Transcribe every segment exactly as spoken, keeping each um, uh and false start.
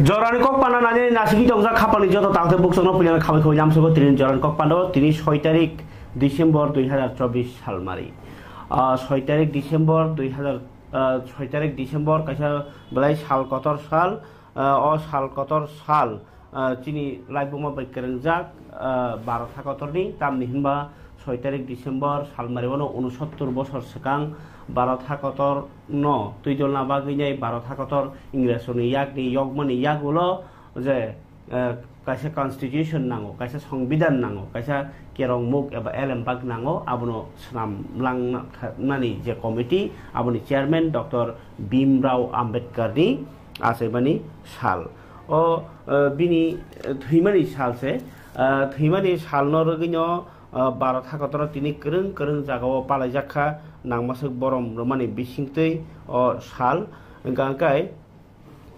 Jorani kok panda nani nasigi tongjak khapangni joto takte buksongno puilano khabai khabai namsogo tini jorani kok panda o tini soi tarik December dui hazar chobbish salmari. Ah, soi tarik December dui hazar, ah, soi tarik December kaisa belai sal kotor sal, ah, o sal kotor sal, ah, chini laibuma bai kwrwngjak, ah, Bharat hakotorni tamni hinba soi tarik December salmari wano unosottor bosor swkang Bharat hakotor no twidolna bagwi nai Bharat hakotor Ingresrokni yakni yokmani yagulo je, eh, kaisa constitution nango, kaisa songbidan nango, kaisa kerongmuk eba elembak nango, abono swnam langna kha-, nani je committee, aboni chairman Doctor Bhimrao Ambedkarni achaimani sal. O, eh, bini, eh, thwimani sal se, eh, thwimani salno rwgwino, eh, Bharat hakotoro tini kwrwng kwrwng jagao palaijak kha, nangmaswk borom rwmani bisingtwi o sal. Hwnkha hwnkhe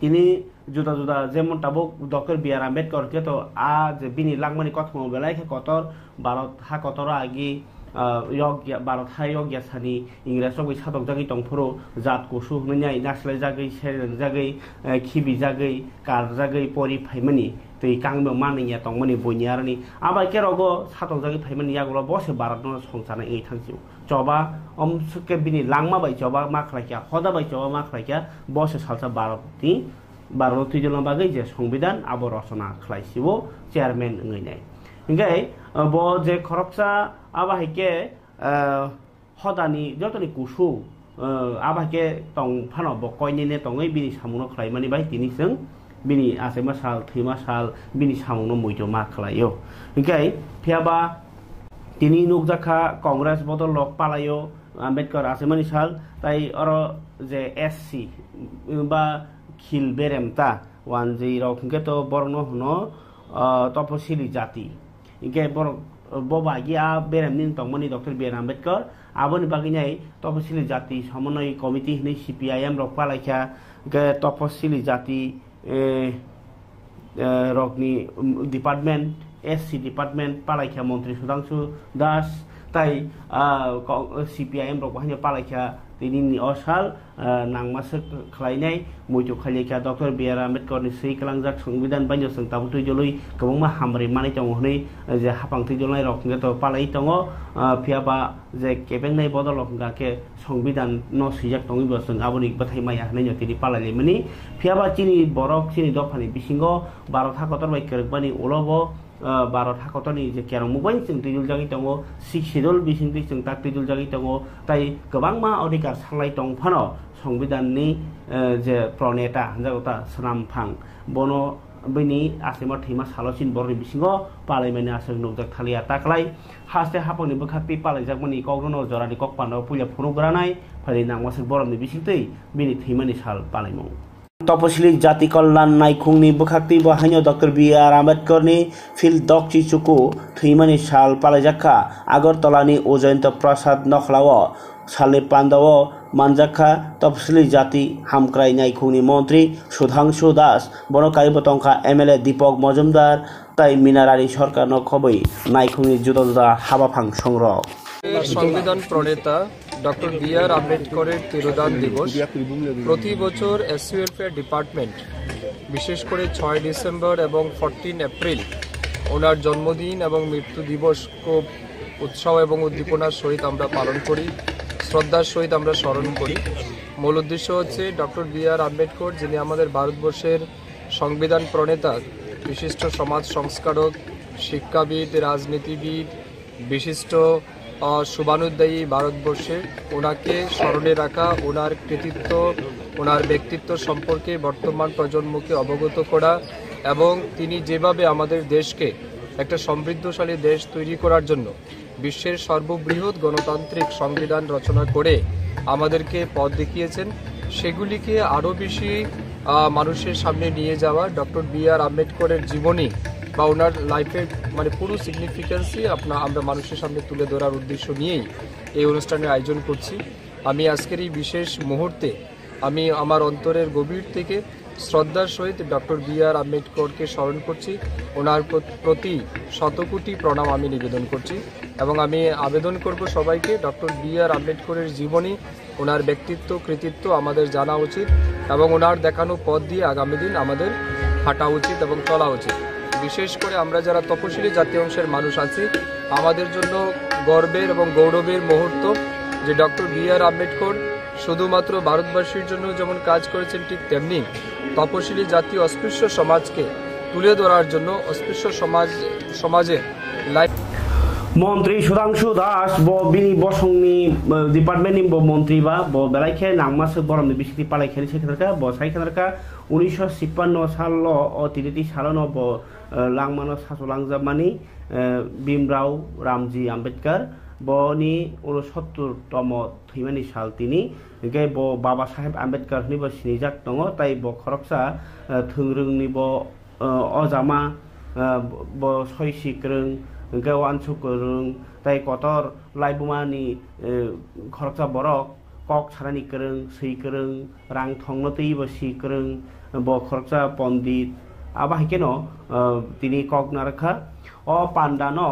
tini juda juda, jemon tabuk Doctor B R Ambedkar khe to a je bini langmani kothoma belai khe kotor, Bharat ha kotoro agi, ah, yokya, Bharat ha yokya sani Ingresrok bai satokjagwi tongphuru, jat kusu hwnwi nai naslaijagwi, serjagwi, eh, khibijagwi, karjagwi pori phaimani, twi kangma manwi ya tongmani buini aroni. Abai khe rogo satokjagwi phaimani yagulo bo se Bharatno songcharnai wngwi thangsi-o. Choba, omswk khe bini langma bai choba ma khlai kha, hoda bai choba ma khlai kha, bo se salsa Bharatni, Bharatno twidolna bagwi je songbidan abo rochona khlai si-o chairman wngwi nai. Hinkhe, uh, bo je khoroksa abo hai khe, uh, hodani jotoni kusu, uh, abo hai khe tong phano bo koinene tongwi bini samungno khlaimani bai tini chwng bini achaima sal, thwima sal, bini samungno muitu ma khlaio. Hinkhe phiyaba tini nukjakha Congress bodol rok palaio Ambedkar achaimani sal, tai oro je S C ba khil berem ta wanjwi rok hinkhe to borokno hwno, ah, toposili jati. Hinkhe borok bo bai a berem ni tongmani Doctor B R Ambedkar, aboni bagwi nai toposili jati somonoi committee hinwi C P I M rok palaikha, hinkhe toposili jati eh, eh, rokni, um, department, S C department palaikha Montri Sudhangshu Das, tai, ah, ko-, C P I M rok bo haino palaikha tini ni o sal, ah, nangmaswk khlainai muitu khailaikha Doctor B R Ambedkar ni swi kwlangjak songbidan baino chwng tabuk twijolwi kwbangma hamri manwi tongo hwnwi, eh, je hapang twijolnai rok hwnkhe to palai tongo, ah, phiyaba je kebengnai bodol rok hwnkha khe songbidan no swijak tongwi bo chwng aboni bwthai maya hwnwi no tini palai laimani. Phiyaba chini borok chini dophani bisingo Bharat hakotor bai kwrwkmani ulo bo, ah, Bharat hakotorni je kerongmuk bai chwng twiduljagwi tongo, Sixth Schedule bisingtwi chwng tak twiduljagwi tongo, tai kwbangma odhikar sanglai tong phano songbidanni, eh, je proneta hwnjago ta swnamphang bono bini achaima thwima salo chini borokni bisingo palaimani aswk nukjak thaliya. Taklai haste hapangni bwkhak twi palaijakmani kokno jorani kok panda puila phunuk granai phaidi nangmaswk borokni bisingtwi bini thwimani sal palaimung. Toposili Jati Kalyan Naikhungni bwkhak twi bo haino Doctor B R Ambedkarni phil dokchi chuku thwimani sal palaijak kha Agartalani Ujayanta Prasad Nokhlao. Salni pandao manjak kha Toposili Jati Hamkrai Naikhungni montri Sudhangshu Das, bono kaibo tongkha M L A Deepak Majumdar tai Mina Rani Sarkarno khobwi Naikhungni juda juda habaphang songrok. সংবিধান প্রণেতা doctor B আর আম্বেদকরের তিরোধান দিবস প্রতি বছর SC welfare department, বিশেষ করে ছয় ডিসেম্বর এবং ফোরটিন এপ্রিল ওনার জন্মদিন এবং মৃত্যু দিবস খুব উৎসাহ এবং উদ্দীপনার সহিত আমরা পালন করি, শ্রদ্ধার সহিত আমরা স্মরণ করি। মূল উদ্দেশ্য হচ্ছে ডক্টর বি আর আম্বেদকর, যিনি আমাদের ভারতবর্ষের সংবিধান প্রণেতা, বিশিষ্ট সমাজ সংস্কারক, শিক্ষাবিদ, রাজনীতিবিদ, বিশিষ্ট, আহ, শুভানুধ্যায়ী ভারতবর্ষে। ওনাকে স্মরণে রাখা, ওনার কৃতিত্ব, ওনার ব্যক্তিত্ব সম্পর্কে বর্তমান প্রজন্মকে অবগত করা এবং তিনি যেভাবে আমাদের দেশকে একটা সমৃদ্ধশালী দেশ তৈরি করার জন্য বিশ্বের সর্ববৃহৎ গণতান্ত্রিক সংবিধান রচনা করে আমাদেরকে পথ দেখিয়েছেন, সেগুলিকে আরও বেশি, আহ, মানুষের সামনে নিয়ে যাওয়া, ডক্টর বি আর আম্বেদকরের জীবনী বা ওনার লাইফের মানে পুরো সিগনিফিকেন্সই আপনা-, আমরা মানুষের সামনে তুলে ধরার উদ্দেশ্য নিয়েই এই অনুষ্ঠানের আয়োজন করছি। আমি আজকের এই বিশেষ মুহূর্তে আমি আমার অন্তরের গভীর থেকে শ্রদ্ধার সহিত ডক্টর বি আর আম্বেদকরকে স্মরণ করছি, ওনার প্র-, প্রতি শতকোটি প্রণাম আমি নিবেদন করছি এবং আমি আবেদন করব সবাইকে ডক্টর বি আর আম্বেদকরের জীবনী, ওনার ব্যক্তিত্ব, কৃতিত্ব আমাদের জানা উচিত এবং ওনার দেখানো পথ দিয়ে আগামী দিন আমাদের হাঁটা উচিত এবং চলা উচিত। বিশেষ করে আমরা যারা তপশিলি জাতি অংশের মানুষ আছি, আমাদের জন্য গর্বের এবং গৌরবের মুহূর্ত যে ডক্টর বি আর আম্বেদকর শুধুমাত্র ভারতবাসীর জন্য যেমন কাজ করেছেন, ঠিক তেমনি তপশিলি জাতি অস্পৃশ্য সমাজকে তুলে ধরার জন্য অস্পৃশ্য সমাজ সমাজে life Montri Sudhangshu Das bo bini bosongni, eh, department ni bo montri ba, bo belai khe nangma se boromni bisingtwi palai khe ni sai khe narkha, bo sai khe narkha unisho chippanno salo o tiniti salono bo, eh, langmano sasu langjak mani, eh, Bhimrao Ramji Ambedkar, boni unosottor tomo thwimani sal tini, hwnkhe bo Baba Saheb Ambedkar hwnwi bo sinijak tongo, tai bo khoroksa, eh, thwngwrwngni bo, eh, ojama, eh, bo soisi kwrwng, hwnkhe uansuk kwrwng, tai kotor laibumani, eh, khoroksa borok kok sanani kwrwng, swi kwrwng, rang thongno twibo si kwrwng, bo khoroksa pondit. Abo hai kheno, eh, tini kok narwkha. O pandano,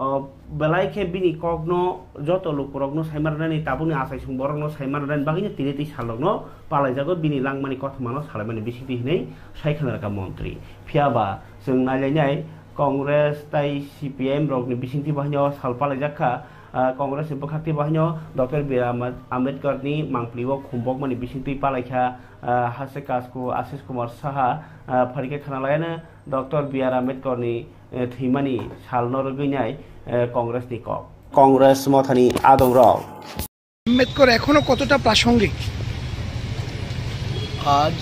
eh, belai khe bini kokno joto lukurokno saima rwnani, tabukni achaisong borokno saima rwnani bagwino tini twi salrokno palaijago, bini langmani kothomano salaimani bisingtwi hinwi sai khe narwkha montri. Phiya ba chwng nailainai Congress tai C P I M rokni bisingtwi bo haino sal palaijak kha, ah, Congress ni bwkhak twi bo haino Doctor B R Ambed-, Ambedkar ni mangpli o khumbokmani bisingtwi palaikha, ah, haste kasku Ashish Kumar Saha, ah, pharikhe khna laiano Doctor B R Ambedkar ni, eh, thwimani salno rwgwinai, eh, Congress ni kok. Congress mothani adongrok. Ambedkar এখনো কতটা প্রাসঙ্গিক? আজ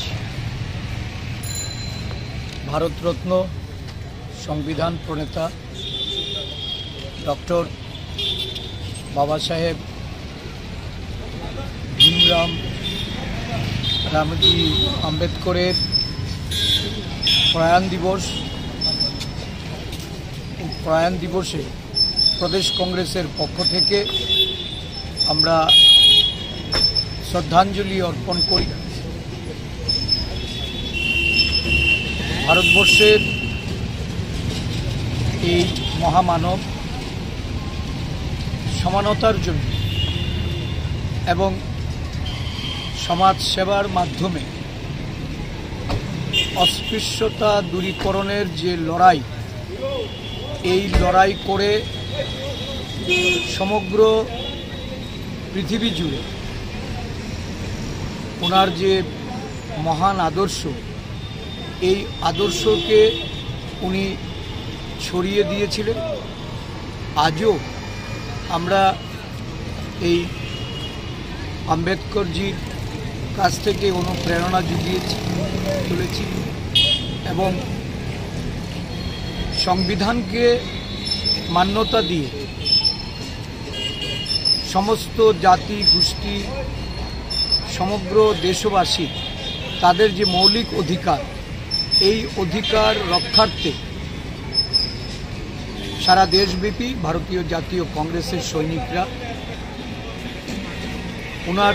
ভারতরত্ন, সংবিধান প্রণেতা ডক্টর বাবা সাহেব ভীমরাম রামজি আম্বেদকরের প্রয়াণ দিবস। এই প্রয়াণ দিবসে প্রদেশ কংগ্রেসের পক্ষ থেকে আমরা শ্রদ্ধাঞ্জলি অর্পণ করি। ভারতবর্ষের এই মহামানব সমানতার জন্য এবং সমাজ সেবার মাধ্যমে অস্পৃশ্যতা দূরীকরণের যে লড়াই, এই লড়াই করে সমগ্র পৃথিবী জুড়ে ওনার যে মহান আদর্শ, এই আদর্শকে উনি ছড়িয়ে দিয়েছিলেন। আজও আমরা এই আম্বেদকরজির কাছ থেকে অনুপ্রেরণা জুগিয়ে চলেছি এবং সংবিধানকে মান্যতা দিয়ে সমস্ত জাতি, গোষ্ঠী, সমগ্র দেশবাসী তাদের যে মৌলিক অধিকার, এই অধিকার রক্ষার্থে সারা দেশব্যাপী ভারতীয় জাতীয় কংগ্রেসের সৈনিকরা ওনার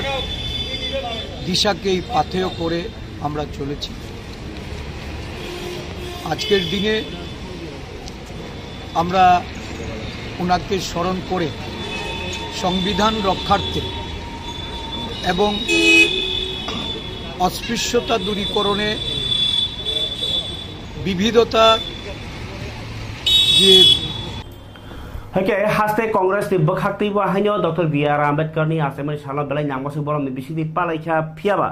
দিশাকেই পাথেয় করে আমরা চলেছি। আজকের দিনে আমরা ওনাকে স্মরণ করে সংবিধান রক্ষার্থে এবং অস্পৃশ্যতা দূরীকরণে বিবিধতা যে Hai khe haste Congress ni bwkhak twi bo haino Doctor B R Ambedkar ni achaimani salo belai nangmasuk borok ni bisingtwi palaikha, phiyaba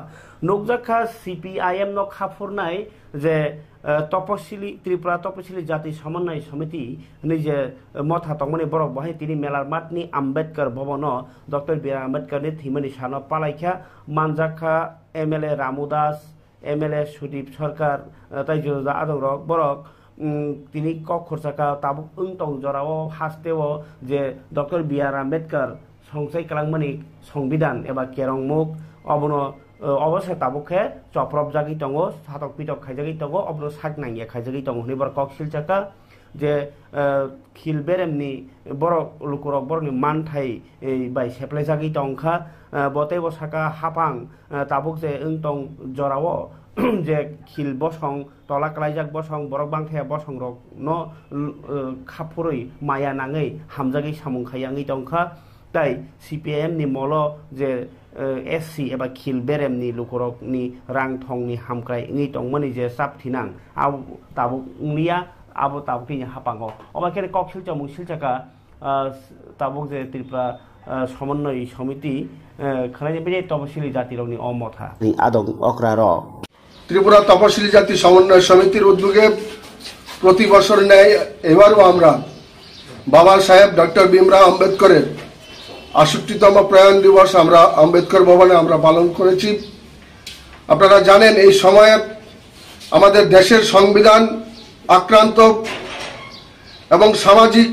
nukjakha C P I M no khaphurnai je, eh, Toposili, Tripura Toposili Jati Somonnoy Somiti hwnwi je, eh, motha tongmani borok bo hai tini Melar Math ni Ambedkar Bhavan o Doctor B R Ambedkar ni thwimani salo palaikha, manjakha M L A Ramu Das, M L A Sudip Sarkar, eh, tai juda juda adongrok borok, mm, tini kok khursa kha tabuk wng tong jorao hasteo je Doctor B R Ambedkar songchai kwlangmani songbidan eba kerongmuk obono, eh, obo se tabuk khe chopropjagwi tongo, satok pitok khaijagwi tongo, obono sak nangya khaijagwi tongo hwnwi borok kok silchakha. Je, eh, khil beremni borok lukurok borokni manthai, eh, bai seplaijagwi tongkha, eh, bo teibo saka hapang, eh, tabuk je wng tong jorao je khil bosong tola klaijak bosong borok bangthaya bosongrokno, eh, khaphurwi maya nangwi hamjagwi samung khai yangwi tongkha. Tai C P I M ni molo je eh, S C eba khil beremni lukurokni rang thongni hamkrai wngwi tongmani je chap thinang, abo tabuk wngliya, abo tabuk tini hapango. Obo khe kok silchomung silchaka, ah, tabuk je Tripura, ah, Somonnoy Somiti, eh, khwlaini bini topsili jatirokni o motha. Ni adong okrarok. Tripura Tapasili Jati Somonnoy Somitir উদ্যোগে প্রতি বছর ন্যায় এবারও আমরা বাবা সাহেব ডক্টর ভীমরাও আম্বেদকরের আটষট্টিতম প্রয়াণ দিবস আমরা আম্বেদকর ভবনে আমরা পালন করেছি। আপনারা জানেন, এই সময়ে আমাদের দেশের সংবিধান আক্রান্ত এবং সামাজিক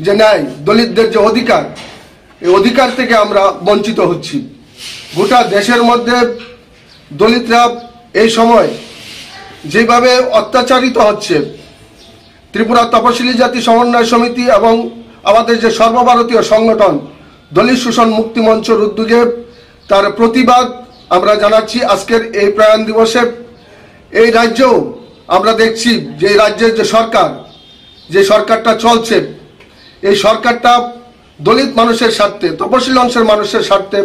যে ন্যায়, দলিতদের যে অধিকার, এই অধিকার থেকে আমরা বঞ্চিত হচ্ছি। গোটা দেশের মধ্যে দলিতরা এই সময় যেভাবে অত্যাচারিত হচ্ছে, ত্রিপুরা তপশিলি জাতি সমন্বয় সমিতি এবং আমাদের যে সর্বভারতীয় সংগঠন দলিত শোষণ মুক্তি মঞ্চের উদ্যোগে তার প্রতিবাদ আমরা জানাচ্ছি আজকের এই প্রয়াণ দিবসে। এই রাজ্যেও আমরা দেখছি যে এই রাজ্যের যে সরকার, যে সরকারটা চলছে, এই সরকারটা দলিত মানুষের স্বার্থে, তপশিলি অংশের মানুষের স্বার্থে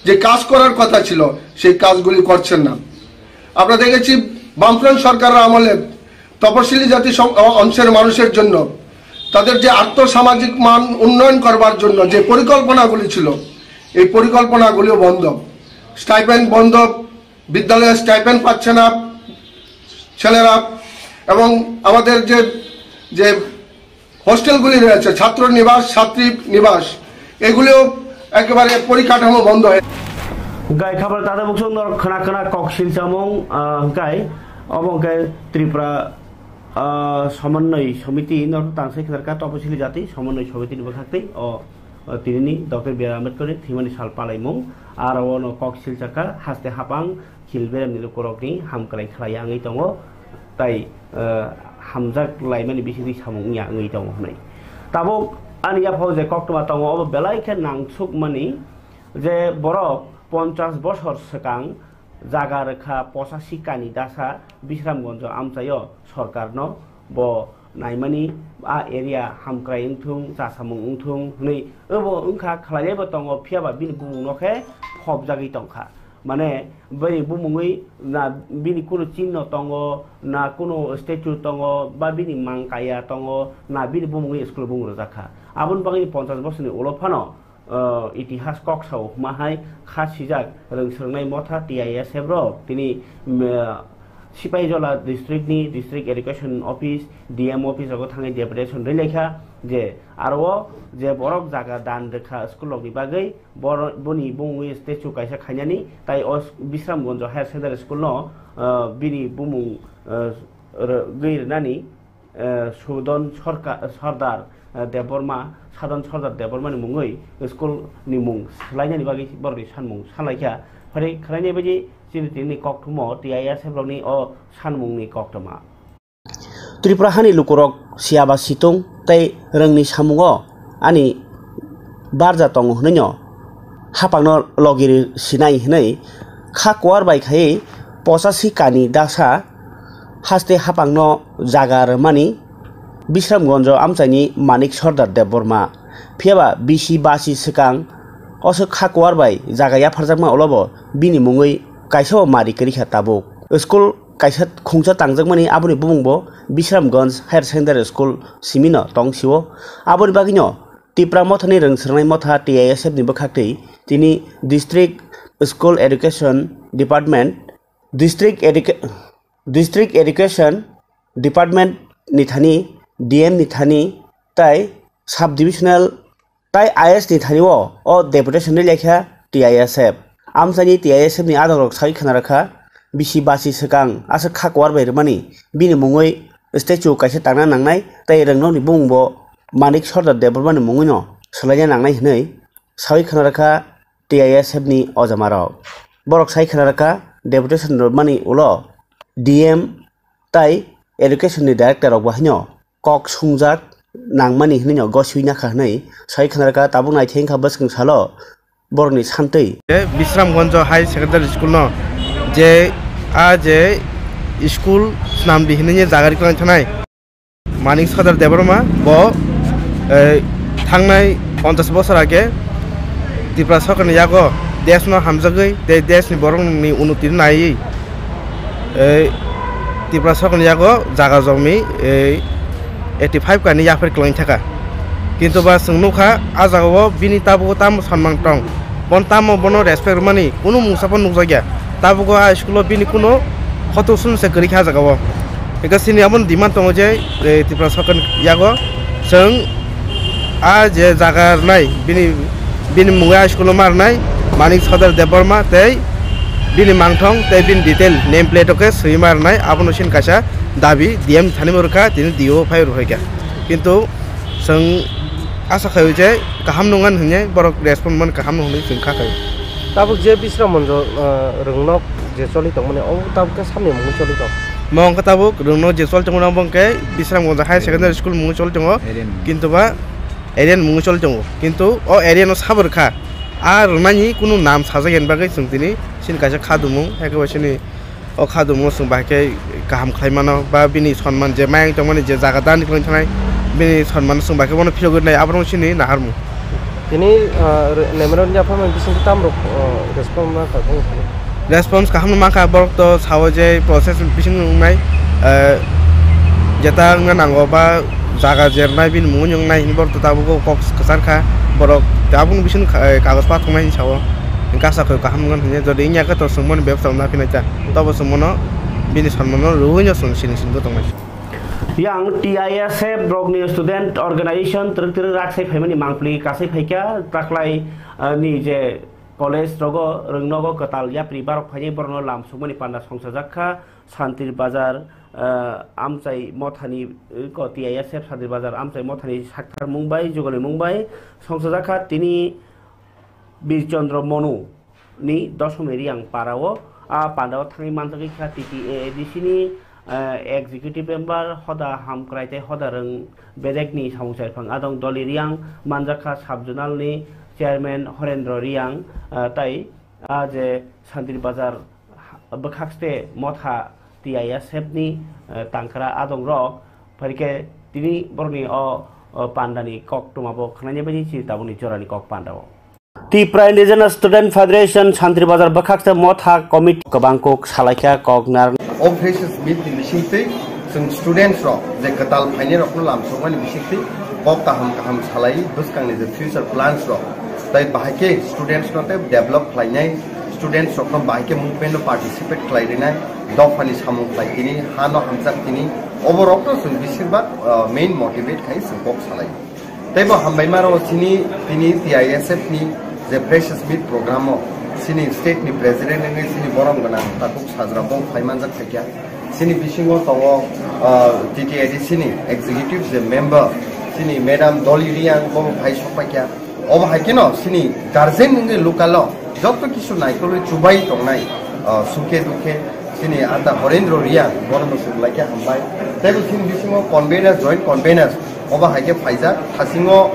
যে কাজ করার কথা ছিল, সেই কাজগুলি করছেন না। আমরা দেখেছি বামফ্রন্ট সরকারের আমলে তপশিলি জাতি সম-, অ-, অংশের মানুষের জন্য, তাদের যে আর্থ সামাজিক মান উন্নয়ন করবার জন্য যে পরিকল্পনাগুলি ছিল, এই পরিকল্পনাগুলিও বন্ধ। স্টাইপেন্ড বন্ধ, বিদ্যালয়ে স্টাইপেন্ড পাচ্ছে না ছেলেরা, এবং আমাদের যে, যে হোস্টেলগুলি রয়েছে, ছাত্র নিবাস, ছাত্রী নিবাস, এগুলিও একেবারে পরিকাঠামো বন্ধ হয়ে Gai khabar tata buksong nor khana khana kok silchamung, ah, hwnkhe obo hwnkhe Tripura, ah, Somonnoy Somiti nor tang se khwlai kha, Topasili Jati Somonnoy Somiti ni bwkhak tei o, o tinini Doctor B R Ambedkar ni thwimani sal palaimung, aro ono kok silchakha haste hapang khil beremni lukurokni hamkrai khlaiya wngwi tongo, tai, eh, hamjak laimani bisingtwi samung wngya wngwi tongo hwnwi. Tabuk ani yaphao je koktwma tongo, obo belai khe nangsukmani je borok ponchash bosor swkang jaga rwkha pochasi kani dasa Bisramganjo amchaio sorkarno, bo naimani a area hamkrai wngthung, chasamung wngthung hwnwi obo wngkha khlainaibo tongo, phiyaba bini bumungno khe phobjagwi tongkha. Mane bini bumungwi na bini kunu chinno tongo, na kunu statue tongo, ba bini mang kaya tongo, na bini bumungwi school bung rwjakha. Aboni bagwi ponchash bosorni ulo phano, uh, itihas kok sao hwnma hai kha sijak rwng swrwngnai motha T I S F rok tini, mm, uh, Sipaijola district ni district education office, D M office rogo thangwi deputation rwlaikha je aro o je borok jaga dan rwkha school rokni bagwi, boro-, boni bumungwi statue kaisa khainani, tai o Bisramganjo Higher Secondary School no, uh, bini bumung, uh, rw-, gwi rwnani, eh, Sudon Sorka-, Sordar, eh, Debbarma, Sadon Sordar Debbarma ni mungwi school ni mung swlainani bagwi borokni sanmung salaikha. Phari khwlainai bagwi chini tini koktwmo T I S F rokni o sanmungni koktwma. Tripura hani lukurok siyaba situng tei rwngni samungo ani barja tongo hwnwino hapangno logiri sinai hwnwi kha kuar bai khai pochasi kani dasa haste hapangno jaga rwmani Bisramganjo amchaini Manik Sordar Debbarma. Phiyaba bisi basi swkang oswk kha kuar bai jaga yapharjakma ulobo bini mungwi kaisa o mari kwrwi kha tabuk. School kaisa khungsa tangjak mani aboni bumung bo Bisramganj Higher Secondary School simi no tong sio. Aboni bagwi no Tipra Mothani rwng swrwngnai motha T I S F ni bwkhak twi tini District School Education Department, District Educa-, District Education Department ni thani, D M ni thani tai Sub Divisional tai I S ni thani o, o deputation rwlaikha T I S F. Amchaini T I S F ni adongrok sai khwna rwkha, bisi basi swkang aswk kha kuar bai rwmani bini mungwi statue kaisa tangna nangnai tei rwngnokni bumung bo Manik Sordar Debbarma ni mungwi no swlaina nangnai hwnwi saui khwna rwkha T I S F ni ojamarok. Borok sai khwna rwkha deputation rwmani ulo D M tai education ni director rok bo haino kok sungjak nangmani hwnwi no gosui nakha hwnwi sai khwna rwkha. Tabuk naithai wngkha bwskang salo borokni santwi. Je Bisramganjo High Secondary School no je a je school swnamdi hwnwi jaga riklang thanai Manik Sordar Debbarma bo, eh, thangnai ponchash bosor age Tripura sorkarni yago Desh no hamjagwi tei desh ni borok ni unnoti no naiwi, eh, Tripura sorkar ni yago jaga jomi, eh, eighty five kani yapher kwlwng thaka. Kintu ba chwng nukha, ah jaga o bini tabuk tamo sanmang tong, bon tamo bono respect rwmani kunu mungsa phano nukjakya. Tabuk o ah school o bini kunu khoto sum se kwrwi kha ah jaga o. Eka sini aboni demand tongo je, eh, Tripura sorkar ni yago chwng ah je jaga rwnai bini, bini mungwi ah school o ma rwnai Manik Sodar Debbarma tei bini mangthong tei bini detail name plate o khe swi ma rwnai, abono sin kaisa dabi D M thani bo rwkha, tini D O phai rwkha. Kintu chwng asa khaio je kaham nungani hinwi borok respond man kaham nungwi chwng kha khaio. Tabuk je Bisram Monjo, ah, rwngnok je choli tongmani, obo tabuk khe samni mungwi choli tong. Mo wngkha tabuk rwngnok je choli tongmani, obo wngkhe Bisram Monjo Higher Secondary School mungwi choli tongo. Area ni mung. Kintu ba area ni mungwi choli tongo. Kintu o area no sabo rwkha. A rwnani kunu nam sajak yani bagwi chwng tini sini kaisa khadumung, haikhe bo sini o khadumung chwng bahai khe kaham khlai mano, ba bini sonman je mayang tongmani je jaga dani kwlwng thanai, bini sonman chwng bahai khe bono philogwi nai, abono sini naharmung. Tini, ah, re-, memorandum yapharmani bisingtwi tamrok, ah, response mankha, bung sani? Response kaham no mankha, borok to sao je process bising wngnai, ah, jeta wngna nango ba jaga je rwnai bini mungwi wngnai hinwi borok to tabuk kok kwchar kha, borok tabuk bising kha-, eh, kagoj pathoknai hinwi sao. Hingke asa khe kaham wngkha hinwi, jodi wngya khe to chwngmani bebsa wngna phinai ta. Tobo chwngmano bini sonmano rwui no chwng siring siring tongnai. Yang T I S F rokni student organization twrwk twrwk rak sai phaimani mangpli kasai phaikha taklai, ah, ni je college rogo rwngnogo kwtal yapri barok phainai borokno lam sukmani panda songsajak kha. Santir Bazar, ah, amchai mothani, eh, ko T I S F Santir Bazar amchai mothani sakthar mung bai, jugani mung bai songsajak kha tini Birchandra Monu ni Dosomi Riyang para o, a panda o thangwi manjagwi kha T T A A D C ni, eh, executive member Hoda Hamkrai tei Hoda Rwng bedek ni samung chariphang adong Doli Riyang manjak kha sub zonal ni chairman Horendra Riyang, eh, tai a je Santir Bazar bwkhakste motha T I S F ni, eh, tangkra adong rok phaikhe tini borokni o, o pandani kok twma bo khwnani bagwi chini tabukni jorani kok panda o. Tipra Indigenous Student Federation Santir Bazar bwkhakste motha committee kwbang kok salaikha kok nar. O freshers meet ni bisingtwi chwng students rok je kwtal phainai rokno lamsokmani bisingtwi kok kaham kaham salai bwskangni je future plans rok tei bahai khe students no tei develop khlainai students rokno bahai khe movement o participate khlai rinai dophani samung khlai tini hano hamjak tini oborokno chwng besirbak, ah, main motivate khai chwng kok salai. Tei bo hambai maro chini tini T I S F ni je freshers meet program o chini state ni president wngwi chini borom gwnang Takhuk Sajra bo phai manjak khaikha. Chini bisingo tongo, ah, T T A D C ni executive je member chini madam Doli Riyang bo phai sokpaikha. Obo hai kheno chini guardian wngwi local o joto kisu naikolwi chubai tongnai, ah, sukhe dukhe chini ata Horendro Riyang bono no suk laikha hambai. Tei bo chini bisingo convener, joint convener obo hai khe phaijak, thasingo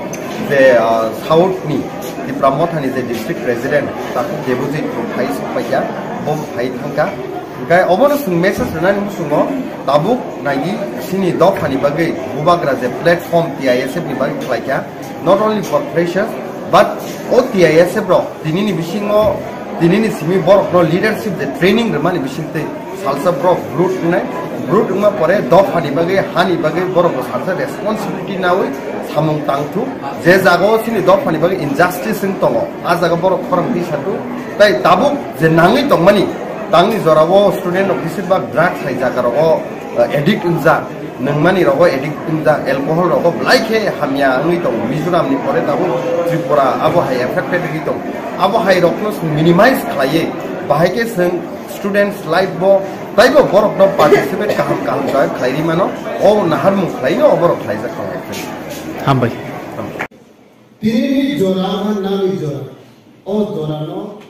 je, ah, South ni Tipra Motha ni je district president Takhuk Debojit bo phai sokpaikha, bo phai thangkha. Hingkhe obono chwng message rwnani muchungo tabuk nai di chini dophani bagwi bubagra je platform T I S F ni bagwi khlaikha, not only for freshers but o T I S F rok tinini bisingo, tinini simi borokno leadership je training rwmani bisingtwi salsa borok brut wngnai, brut wngma pore dophani bagwi, hani bagwi borokbo salsa responsibility nawi samung tangthu, je jagao chini dophani bagwi injustice wng tongo, a jaga borok khorang twi sathu, tai tabuk je nangwi tongmani, tangni jorao student rok besirbak drugs hai jaga rogo, eh, addict wngjak. Nungmani rogo addict wngjak, alcohol rogo belai khe hamya wngwi tongo. Mizoram ni pore tabuk Tripura abo hai affected wngwi tongo. Abo hai rokno chwng minimize khlaiwi, bahai khe chwng students life bo taibo borokno participate kaham kaham khe khlai ri mano. O naharmung khlai no borok khlaijak kha. Hambai. Tini ni jora ha nani jora. O jora no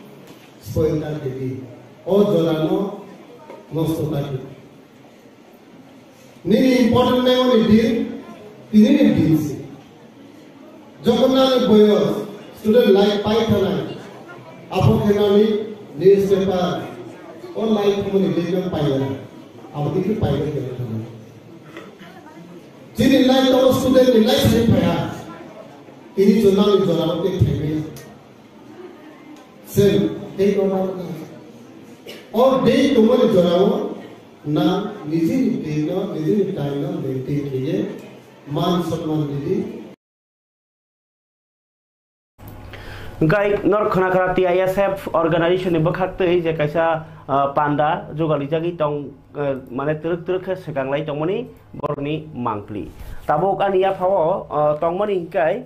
spoil ta khe di. O jora no nosto ta khe di. Nini important memory din, tini ni din si. Jokhon nani boyos, student life pai thanai, apo khe nani newspaper, o life muni din no pai ya, abo dikhe pai ya khe thanai. Chini life to student ni life se pai ya, tini jona ni jona o te thai. Chwng tei no ma o dei tongmani jorao na nijini tei no, nijini tai no maintain khe ye man sonman ridi. Hwnkhe norok khwna khwna T I S F organization ni bwkhak twi je kaisa, ah, panda jugalijagwi tong, eh, mane twrwk twrwk khe swkang lai tongmani borokni mangpli. Tabuk ani yaphao, ah, tongmani hwnkhe,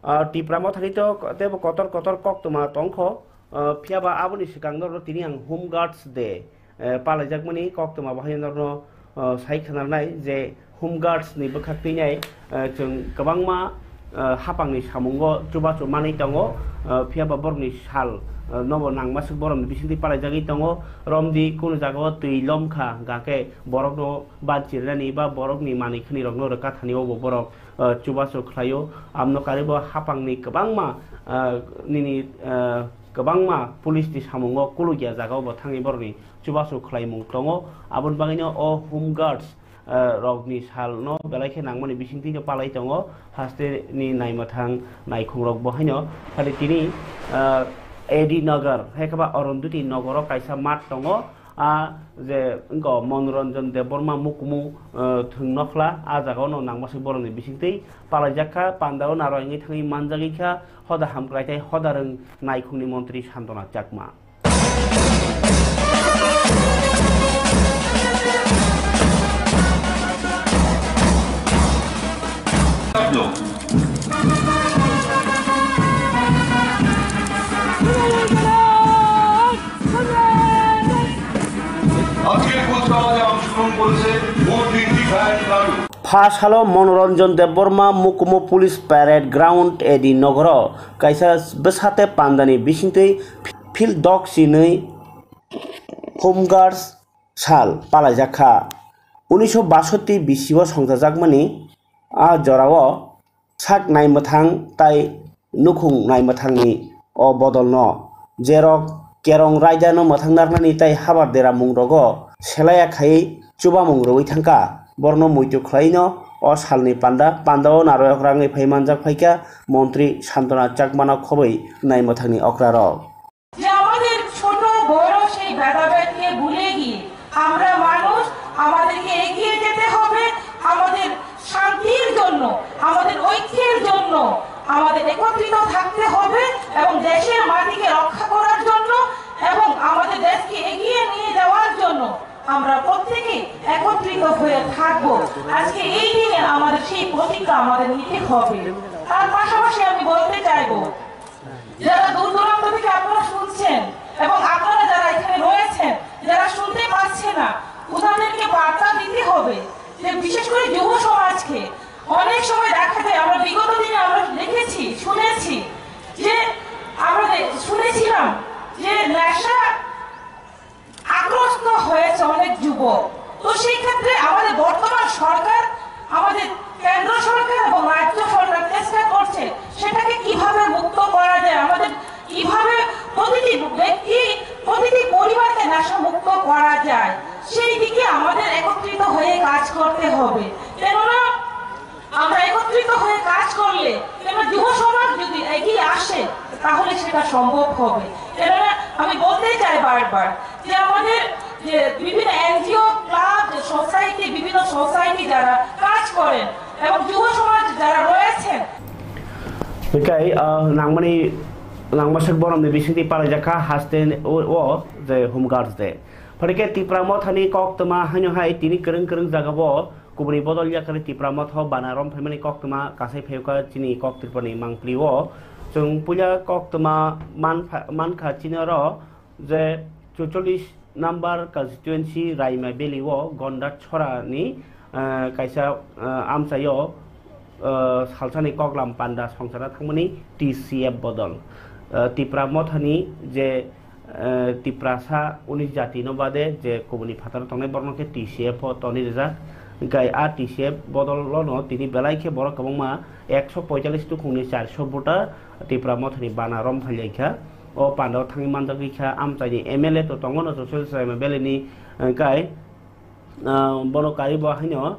ah, Tipra Mothani to teibo kotor kotor koktwma tongkho, ah, phiyaba aboni swkang norokno tini ang Home Guards Day, eh, palaijakmani koktwma bo haino norokno, eh, sai khwnarnai je Home Guards ni bwkhak twinai, eh, chwng kwbangma, eh, hapangni samungo chubachu manwi tongo, eh, phiyaba borokni sal, eh, nobo nangmaswk borokni bisingtwi palaijagwi tongo. Romdi kunu jagao twi lomkha, hwnkhe borokno banchirinani ba borokni manwi khwnirokno rwkha thani obo borok, eh, chubachu khlaio. Amno karibo hapangni kwbangma, eh, nini, eh, kwbangma police ni samungo kulukya jagao bo thangwi borokni chubachu khlaimung tongo. Aboni bagwino o Home Guards, eh, rokni salno belai khe nangmani bisingtwi no palai tongo. Haste ni naimwthang naikhungrok bo haino phai tini, eh, A D Nagar, hai khe ba Arundhati Nagaro kaisa math tongo. A je wngkha Manoranjan Debbarma Mukumu, eh, thwng nokhla, a jagao no nangmaswk borokni bisingtwi palaijak kha, pandao naro wngwi thangwi manjagwi kha, hoda hamkrai tei hoda rwng naikhungni montri Santona Chakma. আজকের কুচকাওয়াজে অংশগ্রহণ করেছে ভোট দিন দিঘায় নাড়ু। Pha salo Manoranjan Debbarma Mukumu Police Parade Ground A D Nagaro kaisa bwsate pandani bisingtwi field dog sinwi Home Guards sal palaijak kha. Unisho basoti bisio songchajakmani a jorao sak naimwthang tai nukhung naimwthangni o bodolno, jerok kerong raidano mwthang narnani tai habar dera mungrogo selaya khaiwi chubamung rwui thangkha, borokno muitu khlaino o salni panda, pandao narwk rangwi phai manjak phaikha montri Santona Chakmano khobwi naimwthangni okrarok. যে আমাদের ছোট বড় সেই ভেদাভেদকে ভুলে গিয়ে আমরা মানুষ, আমাদেরকে এগিয়ে যেতে হবে, আমাদের শান্তির জন্য, আমাদের ঐক্যের জন্য আমাদের একত্রিত থাকতে হবে এবং দেশের মাটিকে রক্ষা করার জন্য এবং আমাদের দেশকে এগিয়ে নিয়ে যাওয়ার জন্য আমরা প্রত্যেকে একত্রিত হয়ে থাকব। আজকে এই দিনে আমাদের সেই প্রতিজ্ঞা আমাদের নিতে হবে। তার পাশাপাশি আমি বলতে চাইব, যারা দূর দূরান্ত থেকে আপনারা শুনছেন এবং আপনারা যারা এখানে রয়েছেন, যারা শুনতে পাচ্ছে না, ওনাদেরকে বার্তা দিতে হবে যে বিশেষ করে যুব সমাজকে অনেক সময় দেখা যায়, আমরা বিগত দিনে আমরা দেখেছি, শুনেছি যে আমরা দে-, শুনেছিলাম যে নেশা আক্রান্ত হয়েছে অনেক যুবক। তো সেই ক্ষেত্রে আমাদের বর্তমান সরকার, আমাদের কেন্দ্র সরকার এবং রাজ্য সরকার চেষ্টা করছে সেটাকে কিভাবে মুক্ত করা যায়, আমাদের কিভাবে প্রতিটি ব্যক্তি, প্রতিটি পরিবারকে নেশা মুক্ত করা যায়, সেই দিকে আমাদের একত্রিত হয়ে কাজ করতে হবে। কেননা আমরা একত্রিত হয়ে কাজ করলে, কেননা যুব সমাজ যদি এগিয়ে আসে, তাহলে সেটা সম্ভব হবে। কেননা আমি বলতে চাই বারবার যে আমাদের যে বিভিন্ন এনজিও, ক্লাব, যে সোসাইটি, বিভিন্ন সোসাইটি যারা কাজ করেন এবং যুব সমাজ যারা রয়েছেন, Hwnkhe, ah, nangmani, nangmaswk borokni bisingtwi palaijak kha haste o, o je Home Guards Day. Phai khe Tipra Mothani koktwma haino hai tini kwrwng kwrwng jagao kubuni bodol yakarwi Tipra Motha bana rom phaimani koktwma kasai phaikha chini kok Tripurani mangpli o. Chwng puila koktwma manpha-, mankha chini oro je chuchollis number constituency Raima Valley o Gonda Chhorani, eh, kaisa, eh, amchaio, eh, salsani koklam panda songchana thangmani T C F bodol. Eh, Tipra Mothani je eh, Tiprasa unis jati no bade je kubuni phataro tongnai borokno khe T C F o toni rijak. Hwnkhe a T C F bodol no tini belai khe borok kwbangma ekso poitallis tukhungni charso voter Tipra Mothani bana rom phailaikha. O pandao thangwi manjagwi kha amchaini M L A to tongo no Chosel Chwraima Valley ni, hwnkhe, ah, bono karibo haino,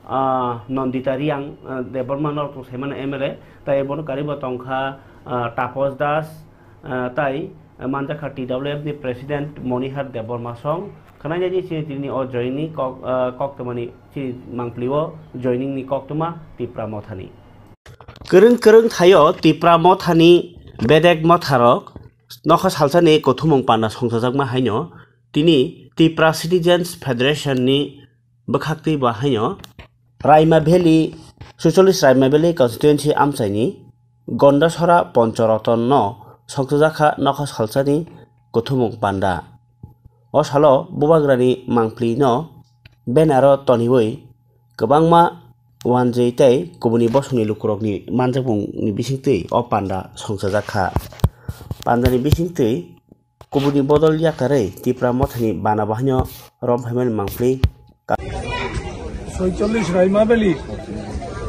ah, Nandita Reang, ah, Debbarma norok tong saimano M L A, tai bono karibo tongkha, ah, Taposh Das, ah, tai manjakha T W F ni President Monihar Debbarma song khwnai nai chini tini o joining ni kok, ah, koktwmani chini mangpli o joining ni koktwma Tipra Mothani. Kwrwng kwrwng thaio Tipra Mothani bedek motharok nokha salsani kuthumung panda songchajakma haino tini Tipra Citizens Federation ni bwkhaktwi bo haino Raima Valley, suicholish Raima Valley constituency amchaini Gondasora Ponchoroton no songchajakha nokha salsani kuthumung panda. O salo bubagrani mangpli no banner o toniwi kwbangma wanjwi tei kubuni bosongni lukurokni manjakmungni bisingtwi o panda songchajakha. Pandani bisingtwi kubuni bodol yakarwi Tipra Mothani bana bahaino rom phaimani mangpli. ছয়চল্লিশ রাইমাবেলি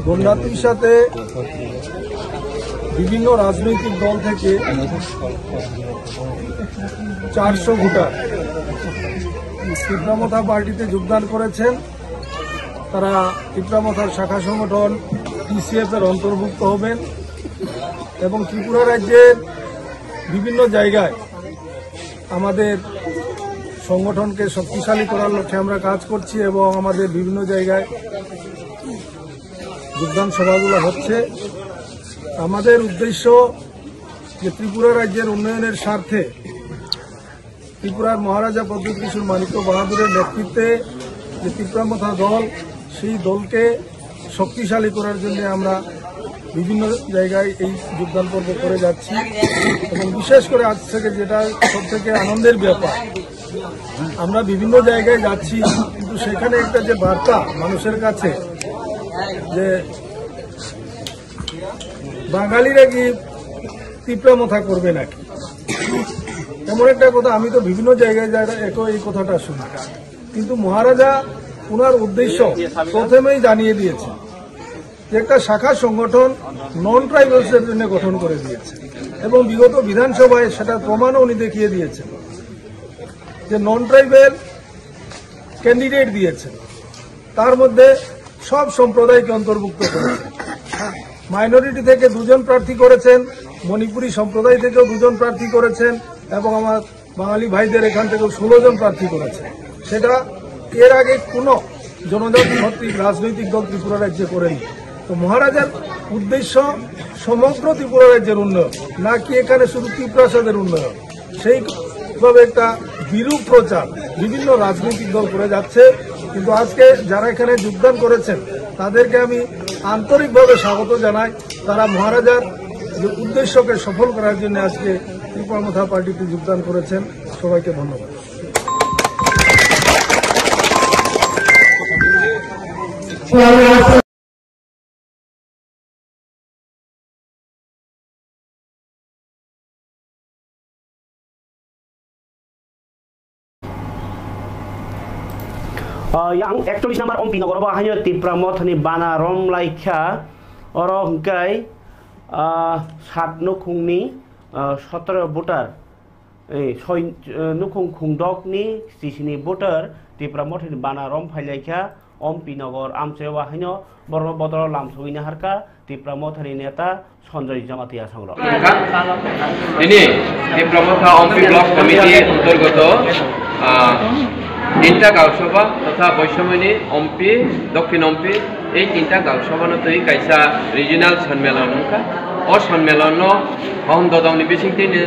গন্ডাতুইশাতে বিভিন্ন রাজনৈতিক দল থেকে চারশো ভোটার তিপ্রা মথা পার্টিতে যোগদান করেছেন। তারা তিপ্রা মথার শাখা সংগঠন টিসিএফ এর অন্তর্ভুক্ত হবেন এবং ত্রিপুরা রাজ্যের বিভিন্ন জায়গায় আমাদের সংগঠনকে শক্তিশালী করার লক্ষ্যে আমরা কাজ করছি এবং আমাদের বিভিন্ন জায়গায় যোগদান সভাগুলো হচ্ছে। আমাদের উদ্দেশ্য যে ত্রিপুরা রাজ্যের উন্নয়নের স্বার্থে ত্রিপুরার মহারাজা প্রদ্যোৎ কিশোর মাণিক্য বাহাদুরের নেতৃত্বে যে তিপ্রা মথা দল, সেই দলকে শক্তিশালী করার জন্য আমরা বিভিন্ন জায়গায় এই যোগদান পর্ব করে যাচ্ছি। এবং বিশেষ করে আজ থেকে যেটা সব থেকে আনন্দের ব্যাপার, আমরা বিভিন্ন জায়গায় যাচ্ছি, কিন্তু সেখানে একটা যে বার্তা মানুষের কাছে, যে বাঙালিরা কি তিপ্রা মথা করবে নাকি, এমন একটা কথা আমি তো বিভিন্ন জায়গায় যারা একই এই কথাটা শুনি। কিন্তু মহারাজা ওনার উদ্দেশ্য প্রথমেই জানিয়ে দিয়েছে যে একটা শাখা সংগঠন নন ট্রাইবালসের জন্য গঠন করে দিয়েছে এবং বিগত বিধানসভায় সেটার প্রমাণও উনি দেখিয়ে দিয়েছেন যে নন ট্রাইবাল ক্যান্ডিডেট দিয়েছেন, তার মধ্যে সব সম্প্রদায়কে অন্তর্ভুক্ত করেছেন। মাইনরিটি থেকে দুজন প্রার্থী করেছেন, মণিপুরি সম্প্রদায় থেকেও দুজন প্রার্থী করেছেন এবং আমার বাঙালি ভাইদের এখান থেকেও ষোলো জন প্রার্থী করেছেন। সেটা এর আগে কোনো জনজাতি ভিত্তিক রাজনৈতিক দল ত্রিপুরা রাজ্যে করেনি। তো মহারাজার উদ্দেশ্য সমগ্র ত্রিপুরা রাজ্যের উন্নয়ন, নাকি এখানে শুধু তিপ্রাসাদের উন্নয়ন। সেইভাবে একটা বিরূপ প্রচার বিভিন্ন রাজনৈতিক দল করে যাচ্ছে। কিন্তু আজকে যারা এখানে যোগদান করেছেন, তাদেরকে আমি আন্তরিকভাবে স্বাগত জানাই। তারা মহারাজার যে উদ্দেশ্যকে সফল করার জন্য আজকে ত্রিপুরা মথা পার্টিতে যোগদান করেছেন। সবাইকে ধন্যবাদ। Ah, yang ekchollish number Ompi Nogor bo haino Tipra Mothani bana rom laikha, oro hwnkhe, ah, sat nukhungni, ah, sotoro voter, eh, soi, eh, nukhung khungdokni chisini voter Tipra Mothani bana rom phailaikha. Ompi Nogor amchai o haino borokno bodol lamsogwi naharkha Tipra Mothani neta Sanjoy Jamatia songrok. Tini Tipra Motha Ompi Block Committee অন্তর্গত, ah, তিনটা গাঁও সভা তথা বৈষম্যনী অম্পি, দক্ষিণ অম্পি, এই তিনটা গাঁও সভানো twi kaisa regional সম্মেলন wngkha. O সম্মেলনno Hohom Dodongni bisingtwino